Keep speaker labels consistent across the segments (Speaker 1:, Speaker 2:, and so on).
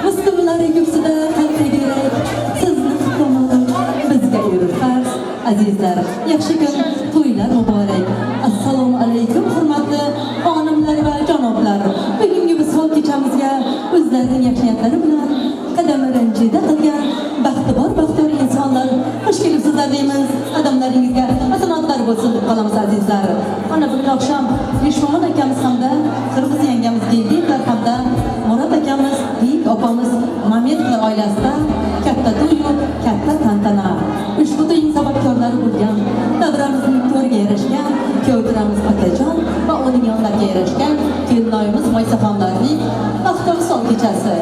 Speaker 1: Muslimlar ko'ksida qalqiyveraylik, Sizni qutlamoq bizga buyurur farz. Azizlar, yaxshi kun, to'ylar muborak. Assalomu alaykum, hurmatli xonimlar va janoblar. Bugungi visol kechamizga o'zlarining yaxshi niyatlari bilan qadami ranjida qilgan baxtibor baxtiyor insonlar xush kelibsizlar deymiz. Qadamlaringizga hasanotlar bo'lsin deb qolamiz azizlar. Mana bugun oqshom Eshmo'min akamiz hamda Qirg'iz yangamiz Geldiyevlar hamda Murod akamiz, Buyuk opamiz Mametovlar oilasida katta to'yu katta tantana. Ushbu to'yning sababkorlari bo'lgan davramizning to'riga yarashgan kuyovturamiz Otajon va uning yonlariga yarashgan kelinoyimiz Maysaxonlarning baxti visol kechasi.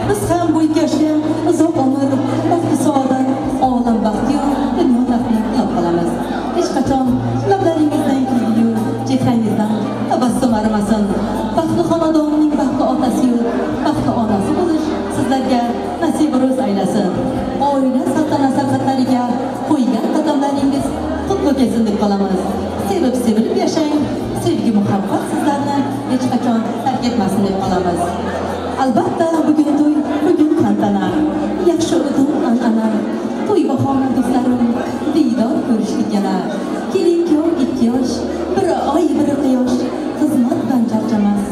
Speaker 1: Biz ham bu ikki yoshga uzoq umr, baxtu saodat, olam baxtiyor, dunyo taxtini tilab qolamiz. Hech qachon lablaringizdan kulgiyu, chehrangizdan tabassum arimasin. Baxtli xonadonning baxtli otasiyu, baxtli onasi bo'lish sizlarga nasib ro'z aylasin. Oila saltanat sarhadlariga qo'ygan qadamlaringiz qutlu kelsin deb qolamiz. Sevib sevilib yashang, sevgi muhabbat sizlarni hech qachon tark etmasin deb qolamiz. Albatta bugun to'y, bugun tantana. Yaxshi udum an'ana. To'y bahona do'stlarim, diydor ko'rishdik yana. Kelin kuyov ikki yosh, biri oy, biri quyosh, xizmatdan charchamas.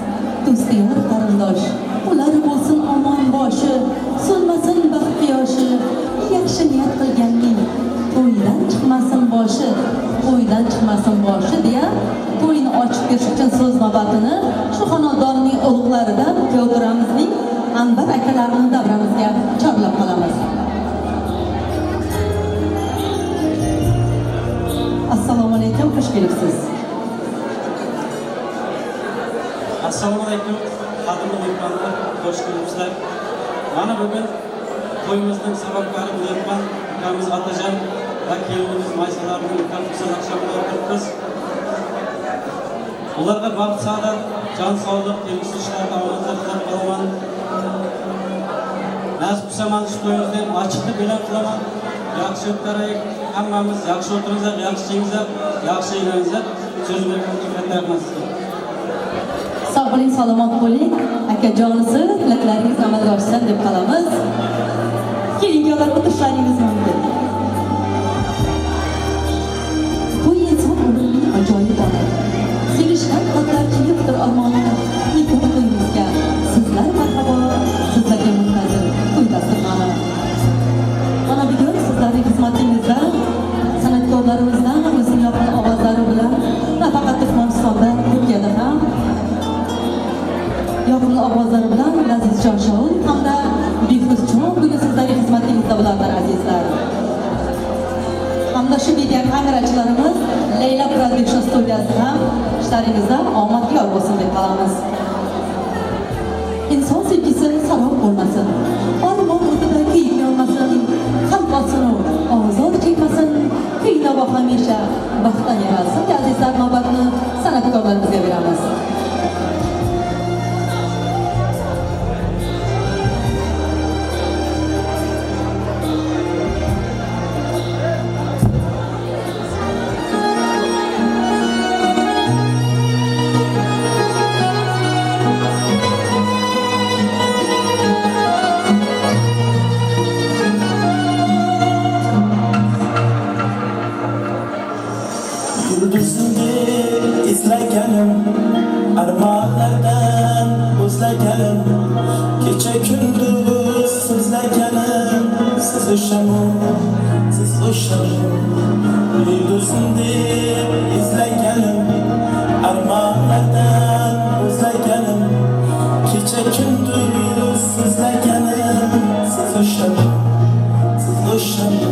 Speaker 1: Do'st yor qarindosh, ular bo'lsin omon boshi, so'nmasin baxt quyoshi. Yaxshi niyat qilganning to'ydan chiqmasin boshi, to'ydan chiqmasin boshi deya to'yni ochib berish uchun so'z navbatini shu xonadonning ulug'laridan kuyovturamizning Anvar akalarini davramizga chorlab qolamiz. Assalomu alaykum, xush kelibsiz.
Speaker 2: Assalomu alaykum, qadrli mehmonlar, xush kelibsizlar. Mana bugun to'yimizning sababkori mehmon ukamiz Otajon va kelinimiz Maysalarning ulkan xursand oqshomida o'tiribmiz. Ularga baxt, saodat, jon sog'lik, kelgusi ishlarda omadlar tilab qolaman. Nasib qilsa mana shu to'yimizni ham ochiq deb e'lon qilaman. Yaxshi o'tkazaylik, hammamiz yaxshi o'tiringizlar, yaxshi yengizlar, yaxshi e'laningizlar. So'z berganimga katta rahmat sizga.
Speaker 1: Sog' bo'ling, salomat bo'ling. Akajonisi, tilaklaringiz amalga oshsin deb qolamiz. Keling, kuyovlar o'tirishlaringiz mumkin. To'y inson umrining ajoyib oni. Sevishgan qalblar yo'qdir armoni. Nikoh to'yimizga sizlar marhabo, sizlarga muntazir to'y dasturxoni. Mana bugun sizlarning xizmatingizda san'atkorlarimizdan o'zining yorqin ovozlari bilan nafaqat Turkmanistonda, Turkiyada ham yoqimli ovozlari bilan Lazizjon Shaulov hamda Behruzjon bugun sizlarning xizmatingizda bo'larlar azizlar. Hamda shu video kamerachilarimiz Leyla Production studiyasi ham ishlaringizda omad yor bo'lsin deb qolamiz. Inson sevgisi sarob bo'lmasin. Armon o'tida kuyib yonmasin. Xalq olsin ozor chekmasin. Kuy navo hamisha baxtdan yaralsin. Azizlar navbatni san'atkorlarimizga beramiz.
Speaker 3: Yulduzimdek izlaganim Armonlardan o'zlaganim Kecha kunduz so'zlaganim Siz o'shamu, siz o'shamu Yulduzimdek izlaganim Armonlardan o'zlaganim Kecha kunduz so'zlaganim Siz o'shamu, siz o'shamu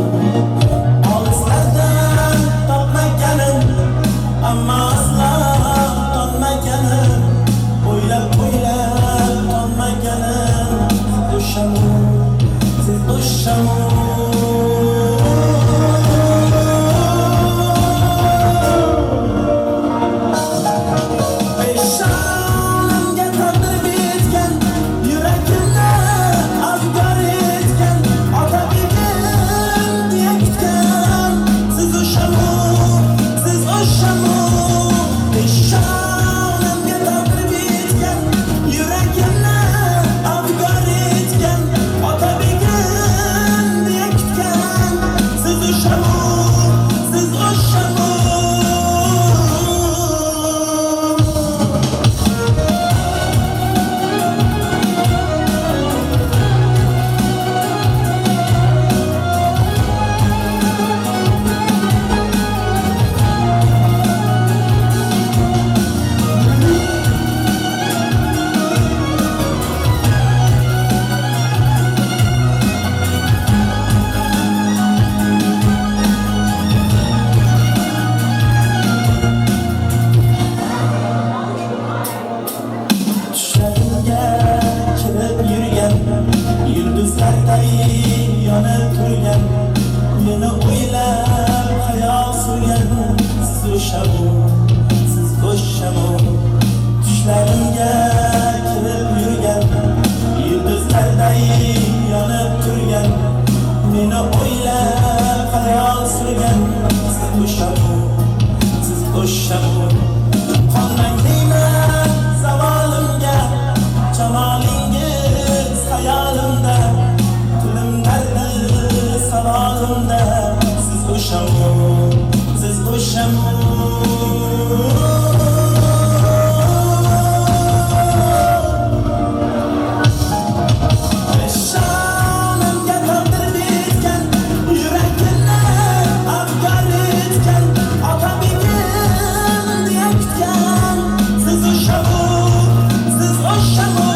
Speaker 3: Olislardan topmaganim Ammo aslo tonmaganim O'ylab o'ylab tonmaganim Siz o'shamu, siz o'shamu Peshonamga taqdir bitgan Yuragimni afkor etgan Ota begim deya kutgan Siz o'shamu, siz o'shamu Peshonamga taqdir bitgan Yuragimni afkor o'sha u, siz o'sha Nishonimga taqdir bitgan, yuragimni afkor etgan, otabegim deya kutgan. Siz o'sha u, siz o'sha u.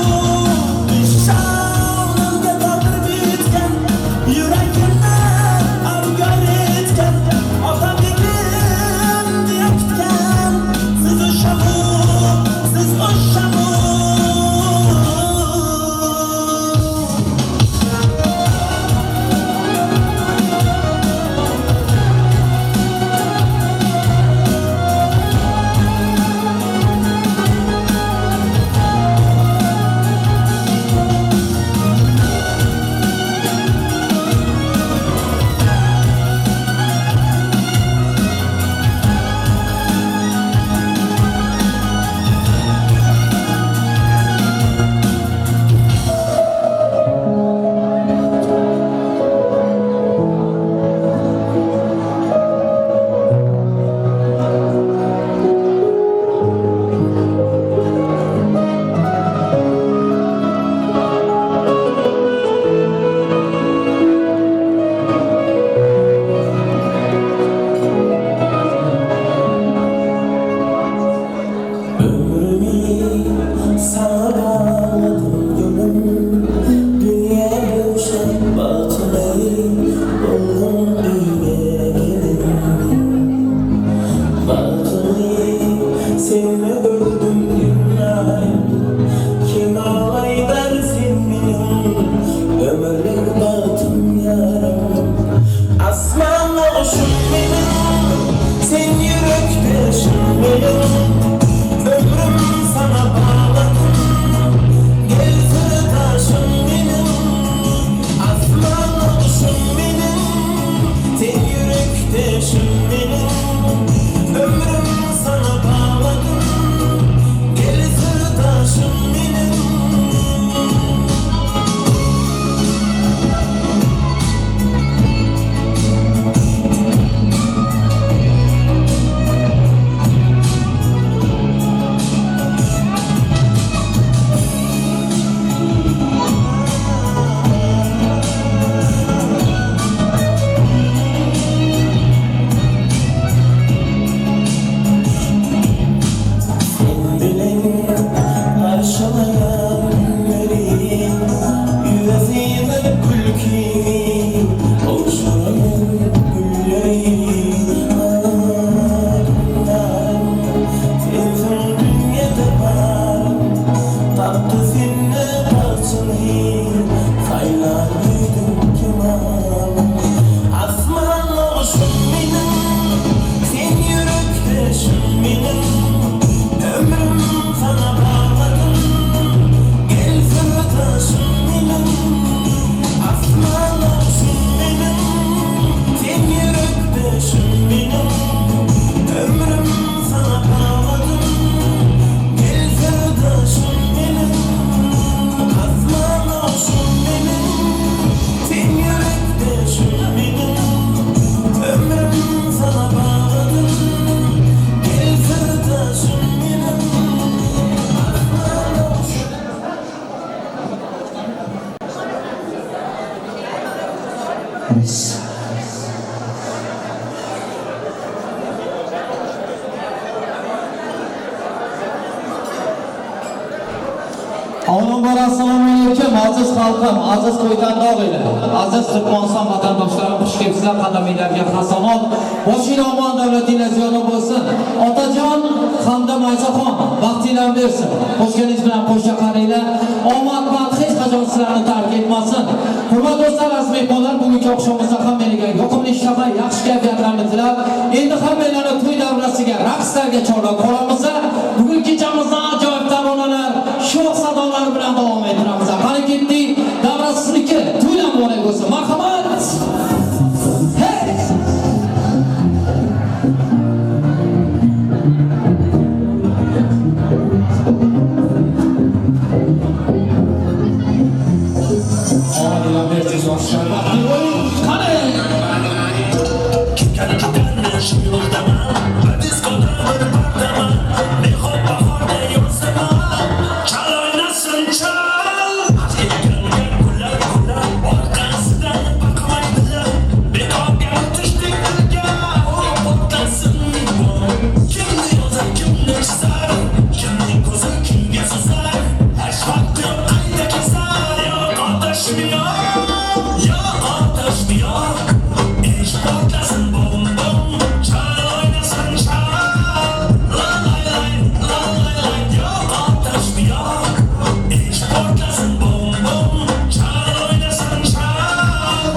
Speaker 3: Nishonimga taqdir bitgan, yuragimni afkor etgan, otabegim deya kutgan. Siz o'sha u, siz o'sha u. Ömrümü sana bağladım gülüm. Dünya boşa batmayı Oldum düğme gelin. Batmayı seninle gördüm günler. Kim alay dersin benim ömürlük bahtım yarım. Asmanla uçum benim, sen yürekteşim benim. Ömrüm sana bağladım, gel sırdaşım benim. Asmanla uçum benim, sen yürekteşim benim. Ömrüm sana bağladım, gel sırdaşım benim. Sen bilen parçalayan günleri, yüzüne külkini, okşayan gülleri. Ağlarım, sensin dünyada varım, tattı seni parçalayı, saylar duydum kemalım. Asmanla uçum benim, sen yürekteşim benim. Ömrüm sana bağladım, gel sırdaşım benim. Asmanla uçum benim, sen yürekteşim benim. Ömrüm sana bağladım, gel sırdaşım benim. Asmanla uçum benim, sen yürekteşim benim. Ömrüm sana bağladım, gel sırdaşım benim. Asmanla uçum.
Speaker 4: Avvalambor assalomu alaykum aziz xalqim, aziz Ko'ytandog' aziz Turkmaniston vatandoshlarim, xush kelibsizlar, qadaminglarga hasanot, boshinglar omon, davlatinglar ziyoda bo'lsin. Otajon hamda Maysaxon baxtinglarni bersin. Qo'shganingiz bilan qo'sha qaringlar. Omad baxt hech qachon sizlarni tark etmasin. Hurmatli do'stlar, aziz mehmonlar, bugungi oqshomimizda hammanglarga yoqimli ishtaha, yaxshi kayfiyatlarni tilab, endi hammanglarni to'y davrasiga, raqslarga chorlab qolamiz. Bugun kechamizni ajoyib taronalar, sho'x sadolar bilan davom ettiramiz. Qani ketdik, davra sizniki, to'ylar muborak bo'lsin. Marhamat. Hey! Qani!
Speaker 3: Yo ateş yo İş portlasın bom bom Çal oynasın çal La lay lay la lay lay Yo ateş yo İş portlasın bom bom Çal oynasın çal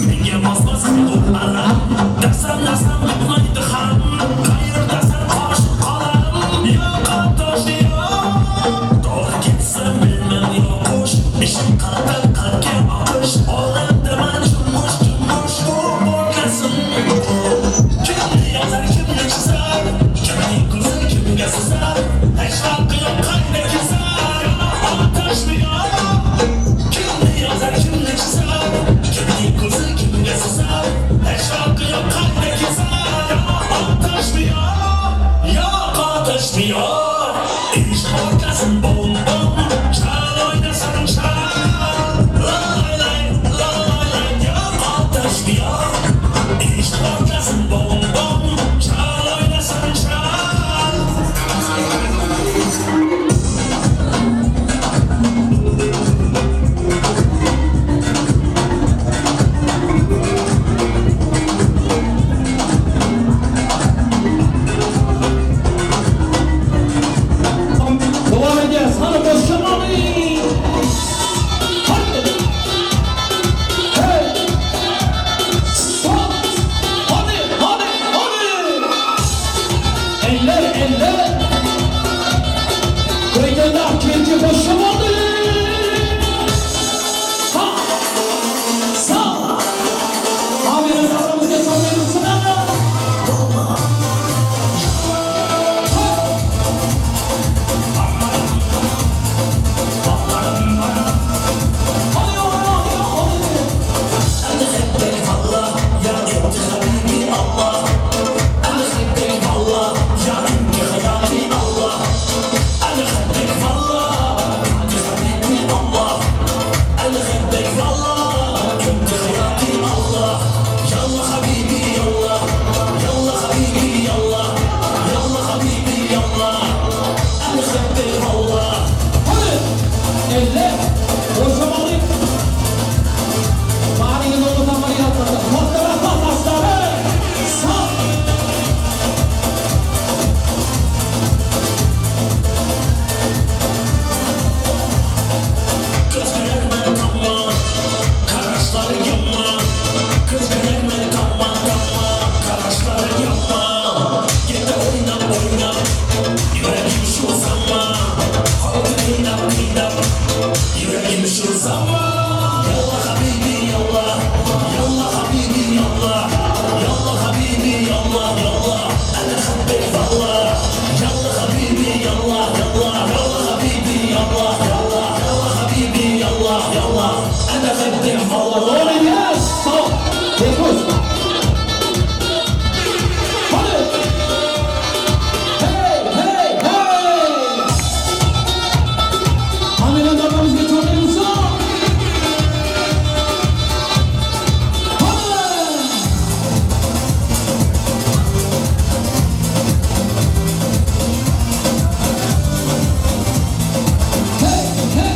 Speaker 3: Menga mos-mos alam Dasam-dasam bitmaydi ham Qayerdasan qoshib qolam Yo qattosh yo To'g'ri ketsa bilmam yo'qush Ishim qattiq qalbga oqish Olamdaman jumbush jumbush Bu portlasin Kimni yozar kimni chizar Kimning ko'zi kimga suzar Hech farqi yo'q qayda kezar Otashmi yo Kimni yozar kimni chizar Kimning ko'zi kimga suzar Hech farqi yo'q qayda kezar Otashmi yo Yo'q otashmi yo Ish portlasin bom bom Chal o'ynasin chal La lay lay la lay lay Yo'q otashmi yo Ish portlasin bom bom Chal o'ynasin chal.
Speaker 4: Davom edýäs. Hany goşamaly. Hadi. Hey. Sol. Hadi, hadi, hadi. Eller, eller. Koydanlar kendi goşamaly. Ha. Sağ. Abi aramızda çalıyoruz. Hadi, hadi, hadi. Hadi. Elle. Boşamalı. Bariňiz oldu tamary ýatladı. Katta rahmat aslanı. Sağ.
Speaker 3: Kız gerekme tamam Karaşları yapma Kız gerekme tamam tamam Karaşları yapma Git de oyna oyna Yüreğim şu zaman Halkı kıynap kıynap Yüreğim şu zaman Yallah habibi yallah Yallah habibi yallah Yallah habibi yallah yallah Ana habbek vallah Yallah habibi yallah yallah Yallah habibi yallah yallah Yallah habibi yallah yallah Ana habbek vallah
Speaker 4: Davom edýäs. Sağ. Tepus. Hadi. Hey, hey, hey. Hamilen darlamızga çoğlayımız. Hadi. Hey, hey.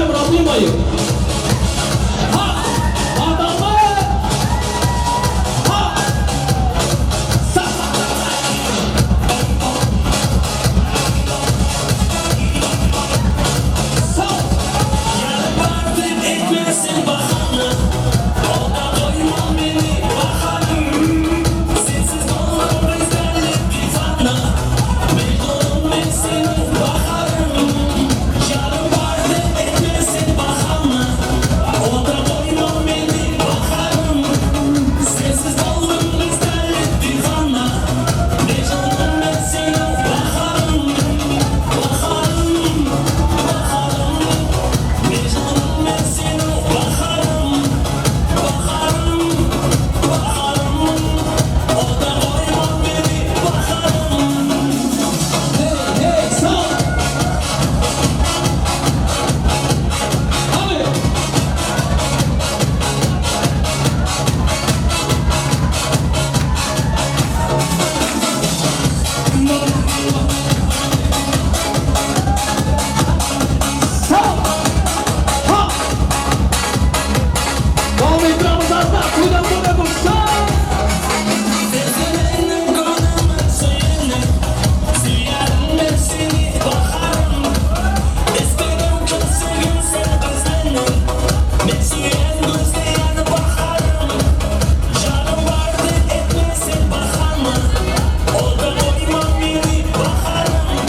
Speaker 4: Прям родные мои. Ha! Adamlar! Ha! Sa! Sa!
Speaker 3: Yardım etmesin bahane O da doymam beni baharım Sensiz oldum rezerli divana Mecnunum ben senin baharım Yarım vardı etmesin bahane O da doymam beni baharım Sensiz oldum rezerli divana Mecnunum ben senin baharım Baharım, baharım Mecnunum ben senin baharım Baharım, baharım O da doymam beni baharım
Speaker 4: Hey, hey, sağ! Hadi! Sağ! Ha! Davom ettiramiz azizlar. To'ydan to'yga Sağ!
Speaker 3: Benim gönlümün suyunu Süyerim ben seni baharım İstedim kimsenin sen kızını Men süyen gözleyen baharım Canım vardı etmesin bahanı O da doymam beni baharım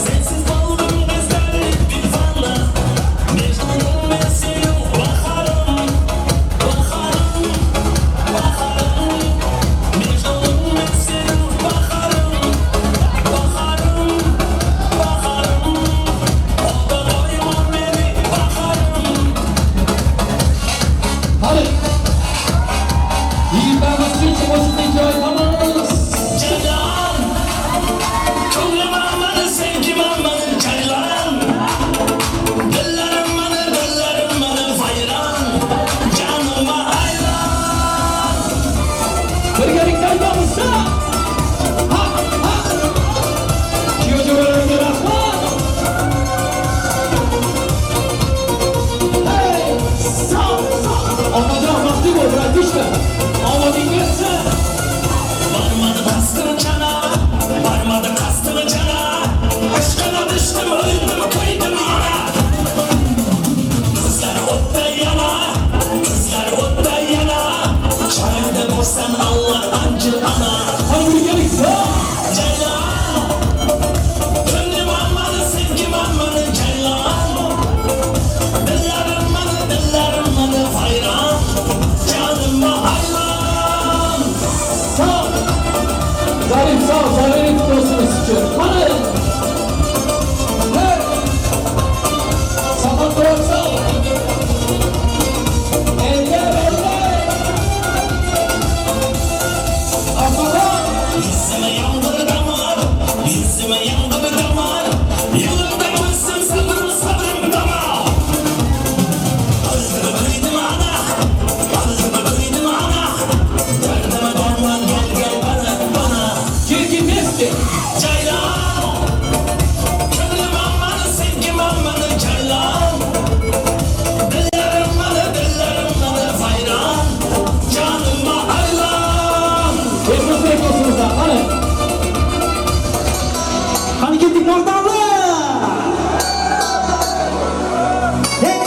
Speaker 3: Sensiz oldum güzellik divana Mecnunum ben senin baharım Baharım, baharım Mecnunum ben senin baharım Baharım, baharım O da doymam beni baharım
Speaker 4: Hadi! Yigitlarimiz shuncha qo'shiqni ijro etamiz.
Speaker 3: Ceylan Ko'nglim almadı sevgim almadı Ceylan Dillerim bana dillerim bana hayran Canıma hayran
Speaker 4: Birgalikda aytamiz. Ha! Ha! Ha! Kuyov jo'ralarga rahmat. Hey! Sağ! Otajon baxtli bo'l, братишка. Omading bersin.
Speaker 3: Varmadı kastım cana Varmadı kastım cana Aşkına düştüm öldüm kıydım yana Kızlar otta yana Kızlar otta yana Çayda bolsan Allah ancı ana
Speaker 4: Hadi birgalikda. Sağ!
Speaker 3: Ceylan Gönlüm almadı sevgim almadı Ceylan Dillerim bana dillerim bana hayran Canıma hayran
Speaker 4: Sağ! Zarif sağ, Zarif do'stimiz uchun. Qani? Hey! Samat Turan sağ. Eller, eller. Ahmadon.
Speaker 3: Yüzüme yangını damar Yüzüme yangını damar Yılımda mısın sabrım sabrım damar Öldüm kıydım ana Öldüm kıydım ana Derdime derman gel gel bana bana
Speaker 4: Kirki Meski.
Speaker 3: Ceylan Gönlüm almadı sevgim almadı Ceylan Dillerim bana dillerim bana hayran Canıma hayran
Speaker 4: Bekmursak do'stimizdan. Qani?
Speaker 2: Qani ketdik Mardonlar! Hey!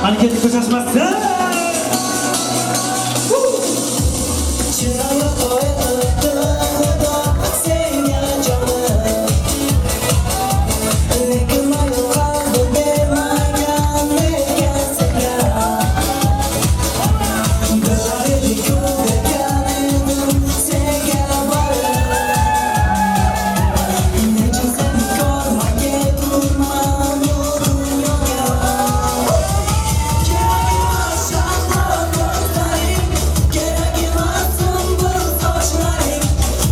Speaker 2: Qani ketdik ko'chashmasdan!
Speaker 5: Chiroyli qo'yibdi Xudo senga jonim Lekin mayli qalbim bermagan nega senga Bilar edik-ku bergan edim senga barim Nechun seni ko'rmay keturman bu dunyoga Kerak emas shahlo ko'zlaring Kerak emas sumbul sochlaring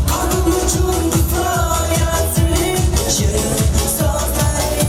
Speaker 5: Qalbim uchun kifoya sening shirin so'zlaring.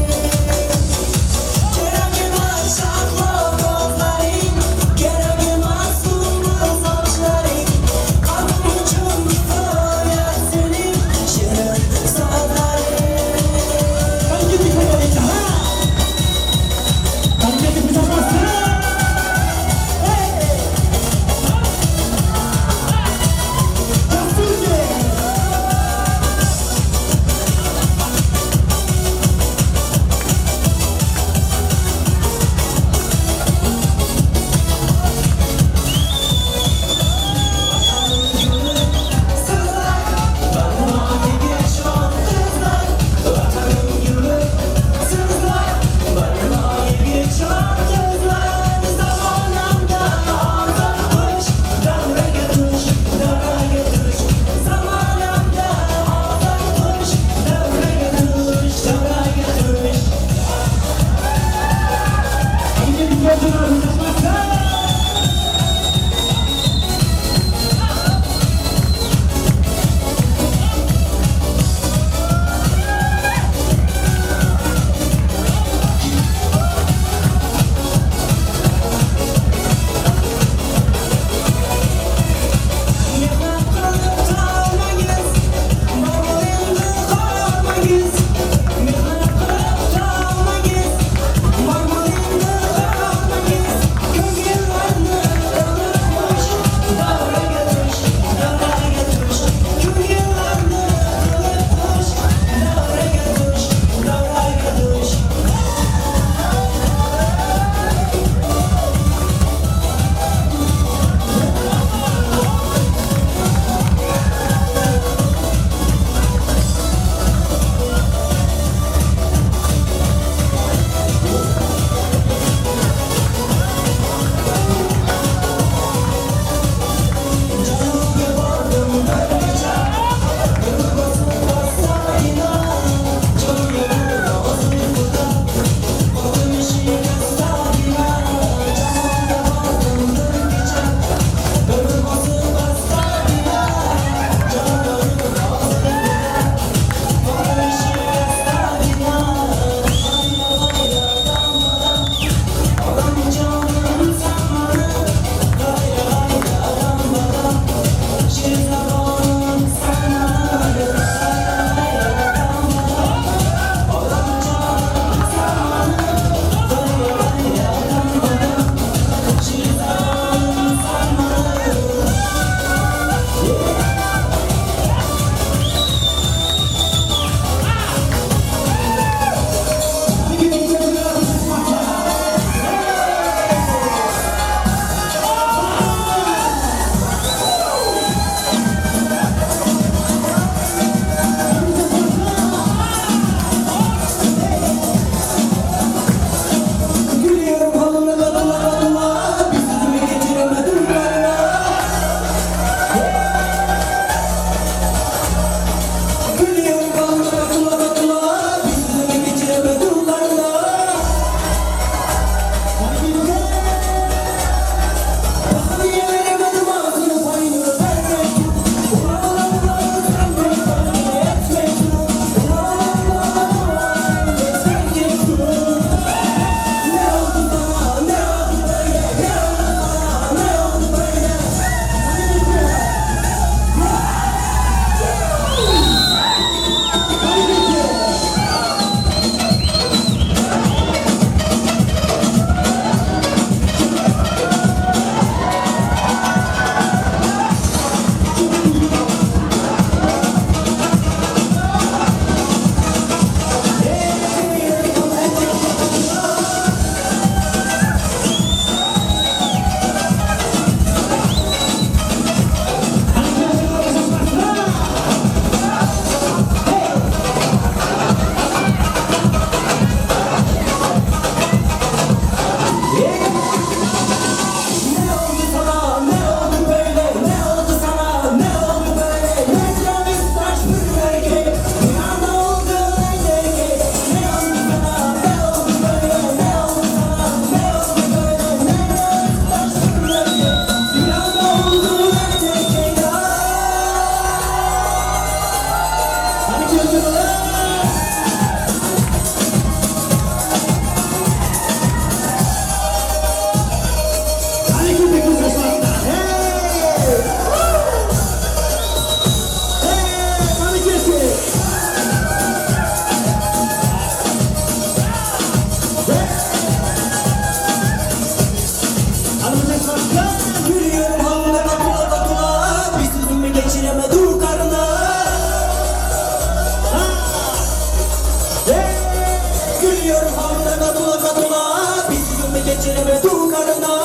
Speaker 5: Geçirme dur karına.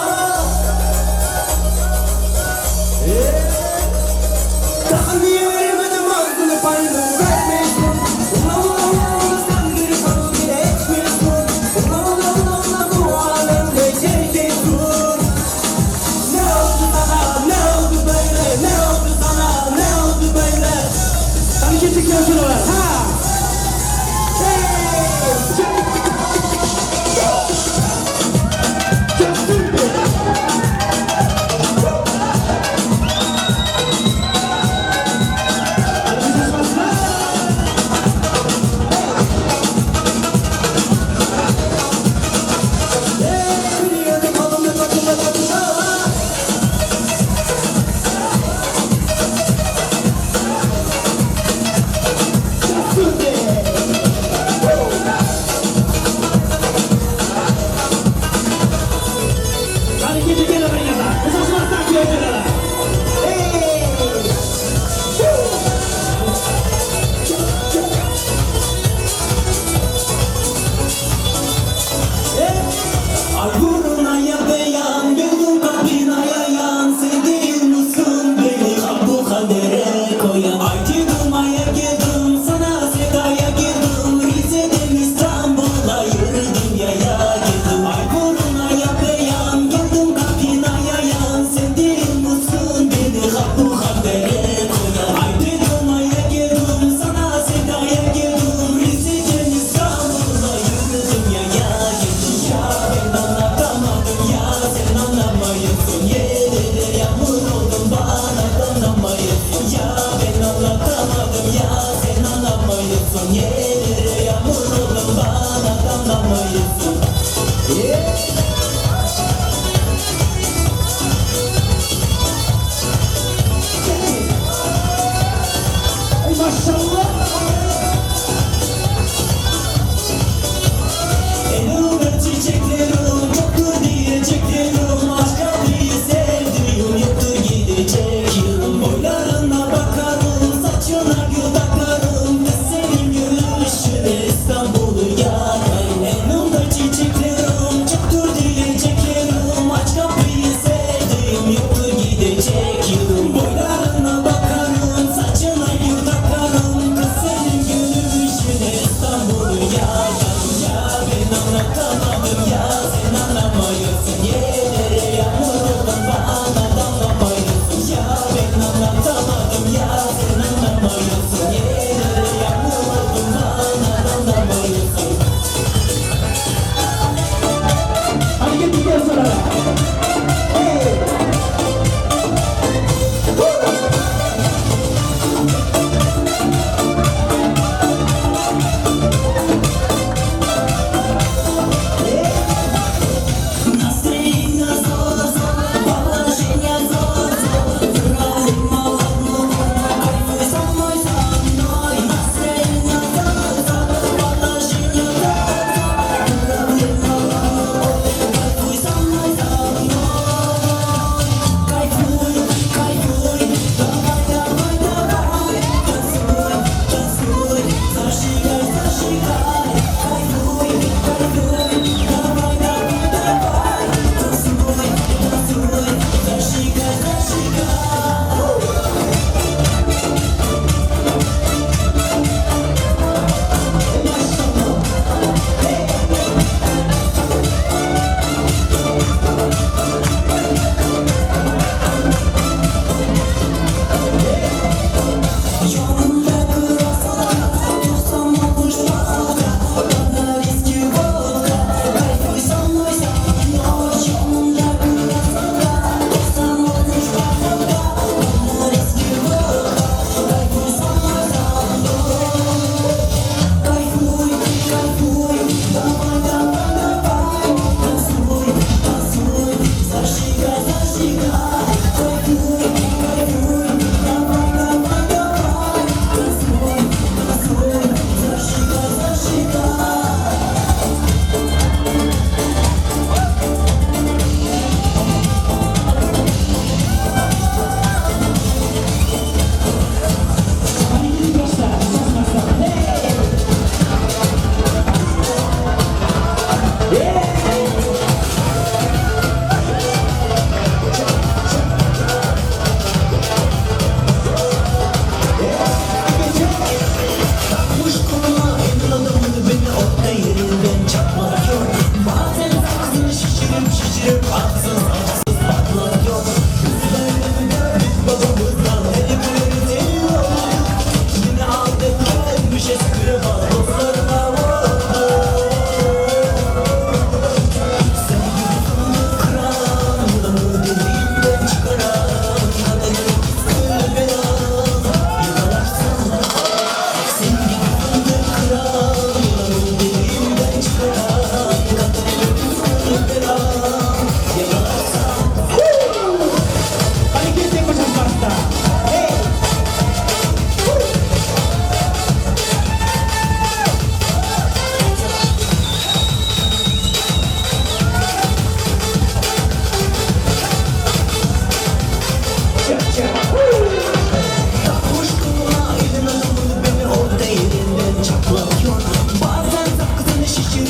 Speaker 5: Daha niye veremedim ağzını payını vermiyorsun. Ula ula ula ula sen bir sorun bile etmiyorsun. Ula ula ula ula bu alemde çekiyorsun. Ne oldu sana, ne oldu böyle, ne oldu sana, ne oldu böyle? Hareketli var, ha! Hey!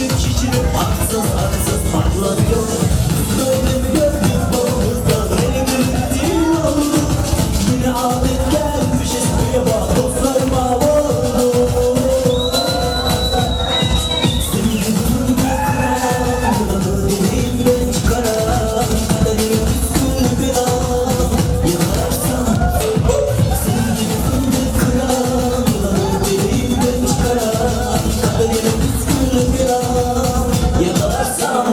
Speaker 3: Şişirip şişirip arsız arsız patlatıyor. Böyle mi gördük babamızdan elimiz değil oldu. Yine adet gelmiş eskiye bak dostlarıma oldu. Seni tuttum kıran, yılanı dilimden çıkaran, kaderim üstü bela, yakalarsam. Seni gibi fındık kıran, yılanı deliğinden çıkaran, kaderim üstü bela, yakalarsam.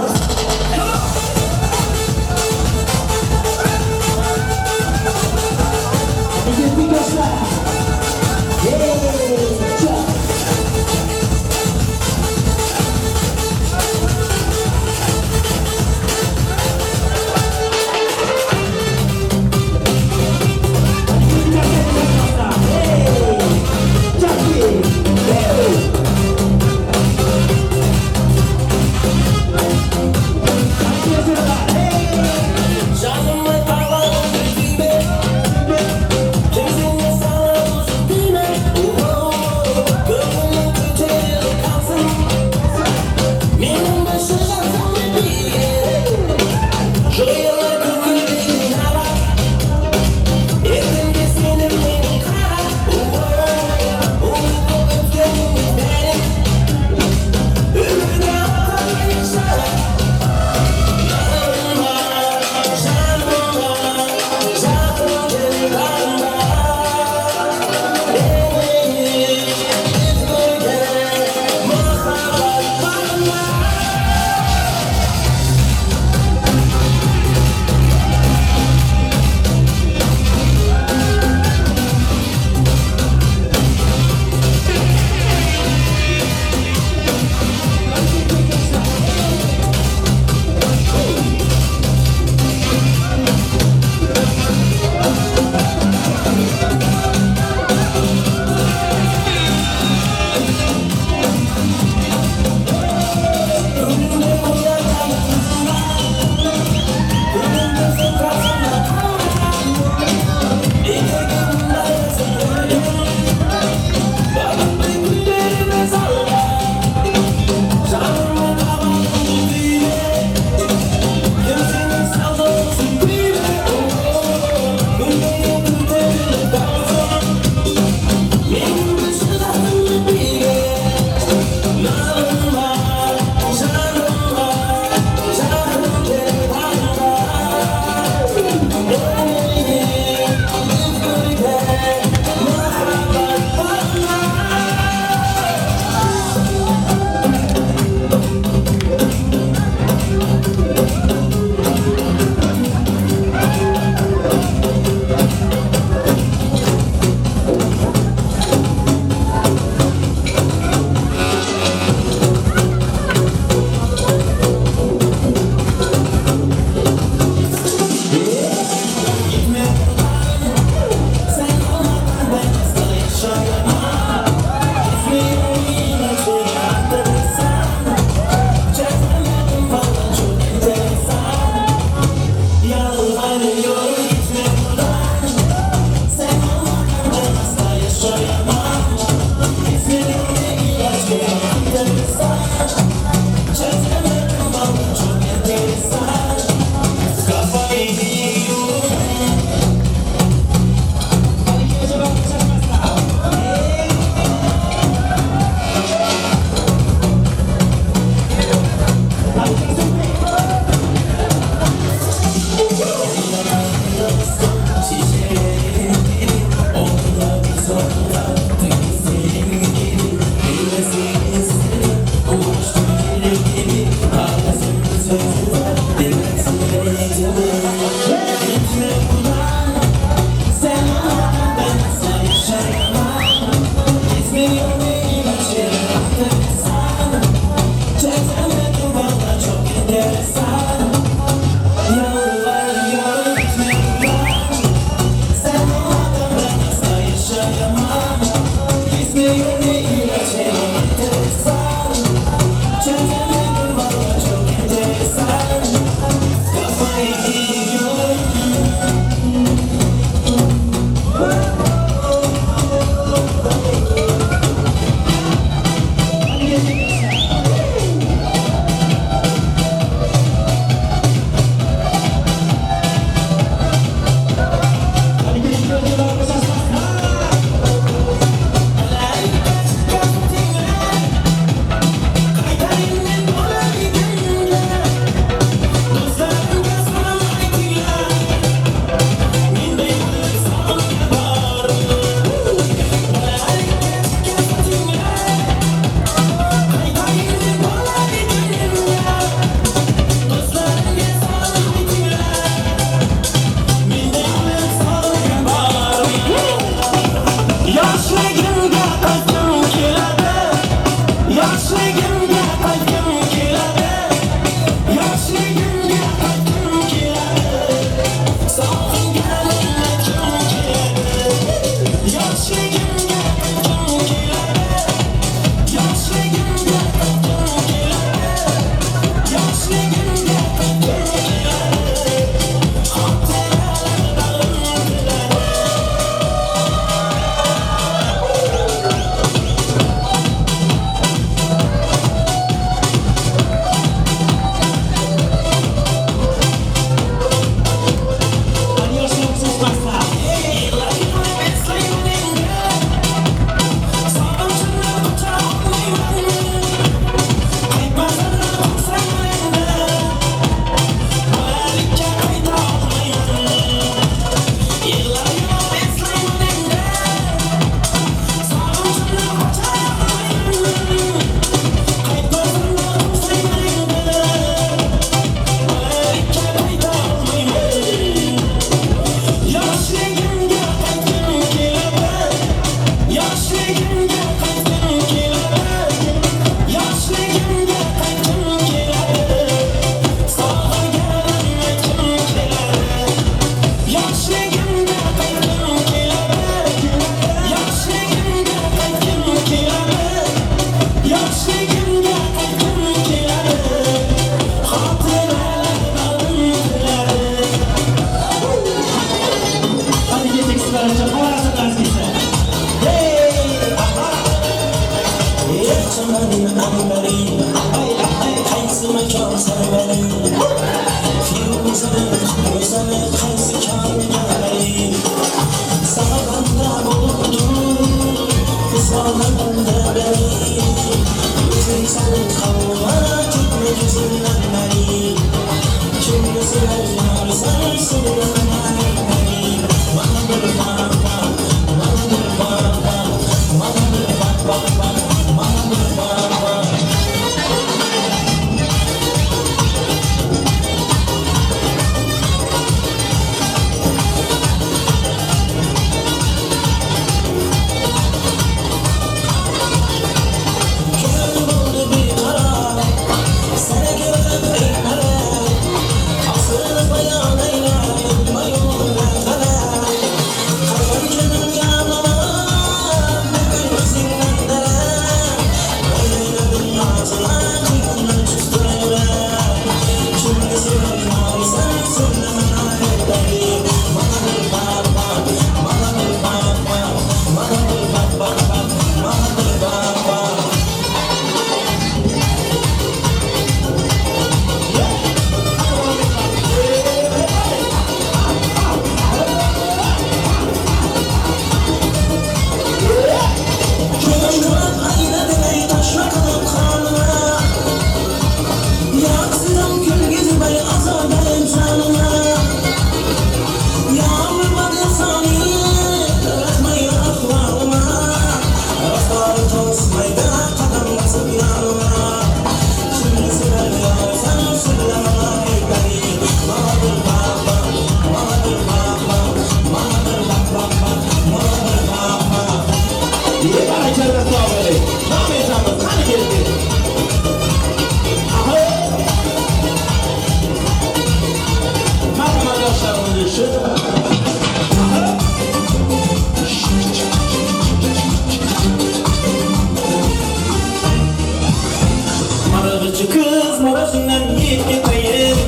Speaker 3: Maraşyndan diýip giteýin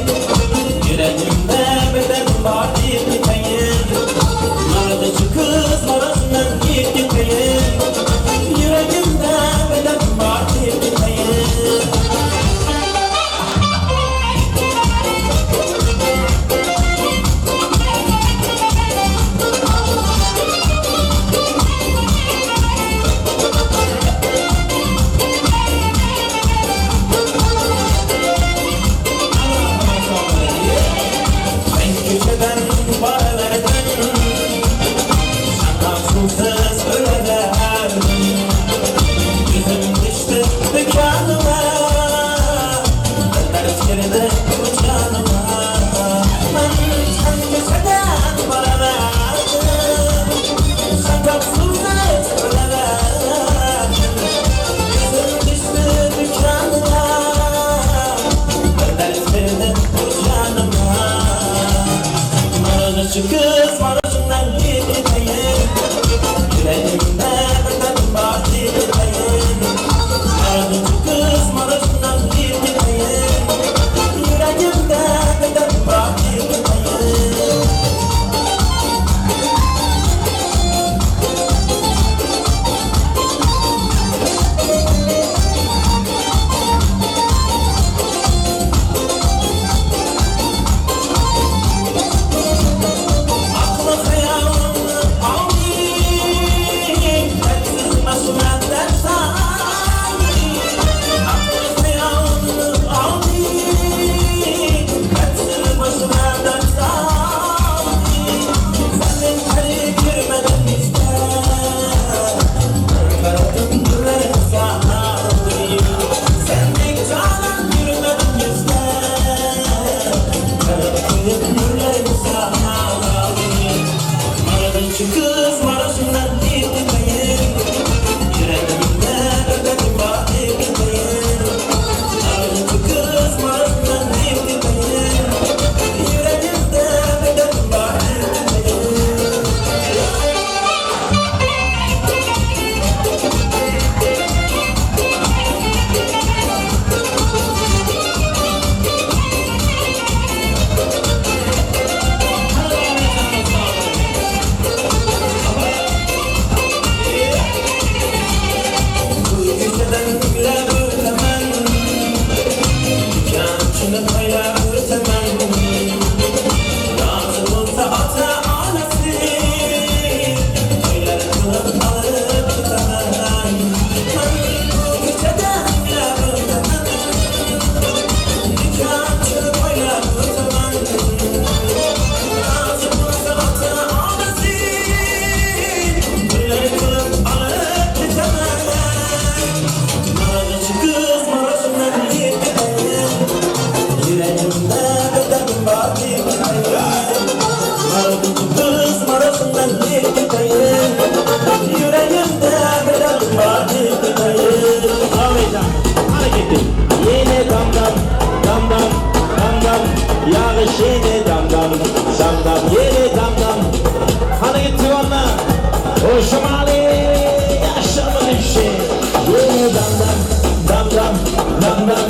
Speaker 3: Ýüregimde bir derdim bar diýip giteýin Maraşçy gyz Maraşyndan diýip giteýin Ýüregimde bir derdim bar diýip giteýin. Men köçeden barawerdim, Şatapsuz öleverdim. Gözüm düşdi dükkanıma, Ders girdi bu canıma. Men sen köçeden barawerdim, Şatapsuz öleverdim. Gözüm düştü dükkanıma, Ders girdi bu canıma. Maraşçı kız Maraş'ından gideyim Yüreğimde bir derdim var gideyim Maraşçı kız Maraş'ından gideyim Yüreğimde bir derdim var gideyim. Aklı hayalımı aldın, Dertsiz başıma dert saldın. Aklı hayalımı aldın, Dertsiz başıma dert saldın. Senden içeri girmeden işte, Karadım güllerim saldı. Sendik canan yürümedim yüzde, Karadım güllerim saldı. Maraşçı kız Maraş'ından gitmeyim Yüreğimde ödedim var gitmeyim Maraşçı kız Maraş'ından gitmeyim Yüreğimde ödedim var gitmeyim. Bu köşeden güle ötemem, Dükkançını payla ötemem. Razı olsa ata anası, Toylar kılıp alıp ötemem. Ben bu köşeden güle ötemem, Dükkançını payla ötemem. Razı olsa ata anası, Toylar kılıp alıp ötemem. Maraşçı kız Maraş'ından gitmeyeyim Yüreğimde bir derdim var gitmeyeyim Maraşçı kız Maraş'ından gitmeyeyim Yüreğimde bir derdim var gitmeyeyim.
Speaker 6: Qani ketdik. Yeni dam dam, dam dam, dam dam, yağış yeni dam dam, dam dam, yeni dam dam. Qani ketdik onna. O shimali yashaman ishi. Yeni dam dam, dam dam, dam dam,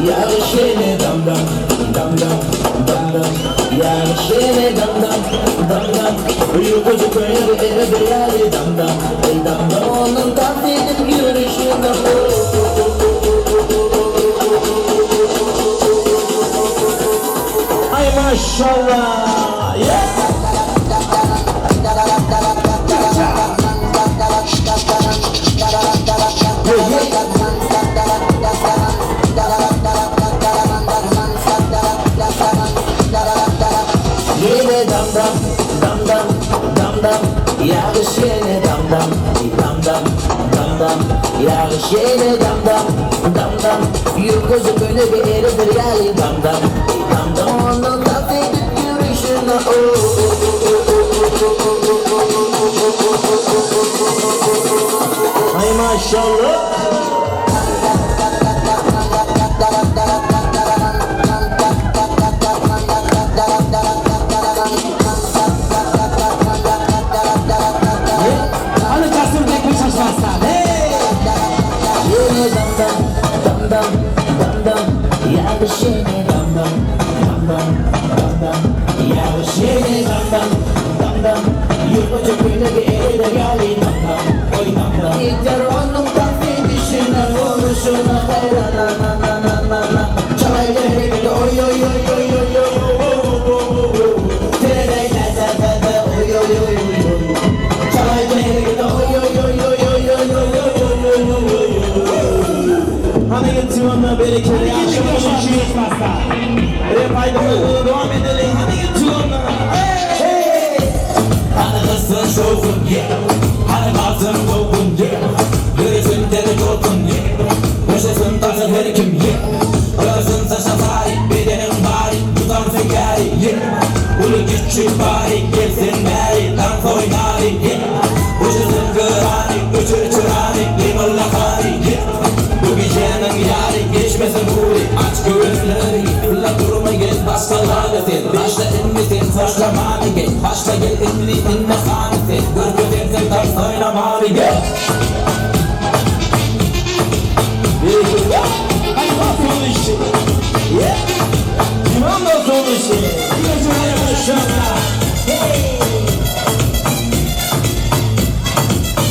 Speaker 6: yağış yeni dam dam, dam dam, dam dam, yağış yeni dam dam, dam dam. Uykucu koyar eri bir yeri dam dam, dam dam.
Speaker 5: Onun dans edip yürüyüşüne.
Speaker 6: Ay maşallah. Yes.
Speaker 5: Yine dam dam, dam dam, dam dam, yağış yine dam dam, dam dam, dam dam, yağış yine dam dam, dam dam, Yurkozu böyle bir eridir yali dam dam, dam dam, Onun dans edip yürüyüşüne
Speaker 6: Ay maşallah.
Speaker 4: Qani Jasurbek shoshmasdan. Hey!
Speaker 5: Yine dam dam, dam dam, dam dam, yağış. Yağış yine dam dam dam dam dam dam Yağış yine dam dam dam dam Yurtmaca köyledi elde geldi dam dam Oy dam dam Yeter onun dans edişine vuruşuna hayran na na na na na na Çalay hele oy oy oy oy oy oy Terey da da da da oy oy oy oy oy Çalay hele oy oy oy oy oy oy oy oy oy oy oy
Speaker 6: Hany gitsin berekeli akşam oluşu. Rap aydınlığı devam edelim. Hany gitsin Hey! Hani kızsın şovun ye. Hani kalsın kovun ye. Göresin deri korkun ye. Yaşasın tarzın her kim ye. Arasın saça sahip bedenin bari. Tutan fekari ye. Ulu küçük bari gelsin beri. Dans oynari ye. Uçasın kırani, uçur çırani, limonla kari ye. Bu gecenin yari geçmesin huri Aç göğüsleri illa durma gel başkaları sen Başla inmesin saçlamanı gel Başla gel inni inme sani sen Gör gözersin ters oynamanı gel Bir iki, üç. Hadi bas son işi. Yeah. Kimon da son işi.